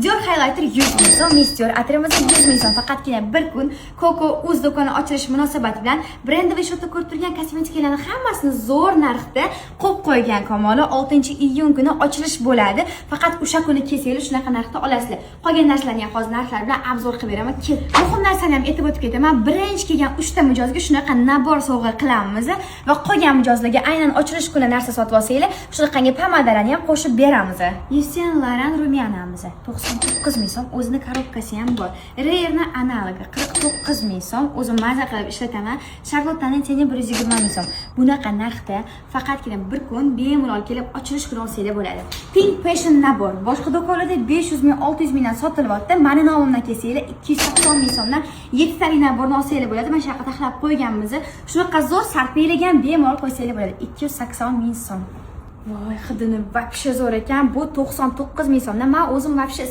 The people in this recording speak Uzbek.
Dior highlighter 100 ming so'm, Miss Dior atirimiz 100 ming so'm. Faqatgina bir kun Coco Uz do'koni ochilishi munosabati bilan брендовый счёт da ko'rib turgan kosmetikalarni hammasini zo'r narxda qo'yib qo'ygan Kamola. 6-iyun kuni ochilish bo'ladi. Faqat o'sha kuni kelsanglar, shunaqa narxda olasizlar. Qolgan narsalarni ham hozir narxlar bilan обзор qilib beraman. Kel. Muhim narsani ham aytib o'tib ketaman. Birinchi kelgan 3 ta mijozga shunaqa набор sovg'a qilamiz va qolgan mijozlarga aynan ochilish kuni narsa sotib olsanglar, shunaqangi pomadalarni ham qo'shib beramiz. Yves Saint Laurent румяна miz 99 ming so'm, o'zini коробка si ham bor. Reyerni analogi 49 ming so'm, o'zim maza qilib ishlataman. Charlotte'ning тени 120 ming so'm. Bunaqa narxda faqatgina bir kun bemalol kelib, ochilish kuni olsanglar bo'ladi. Pink Passion набор boshqa do'konlarda 500 ming, 600 mingdan sotilyapti. Mani nomimdan kelsanglar, 280 ming so'mdan 7 talik набор ni olsanglar bo'ladi. Mana shu yoqqa taxlab qo'yganmiz. Shunaqa zo'r sarpiylagan, bemalol qo'ysanglar bo'ladi. 280 ming so'm. Voy, hidini вообще zo'r ekan. Bu 99 ming so'mdan. Men o'zim вообще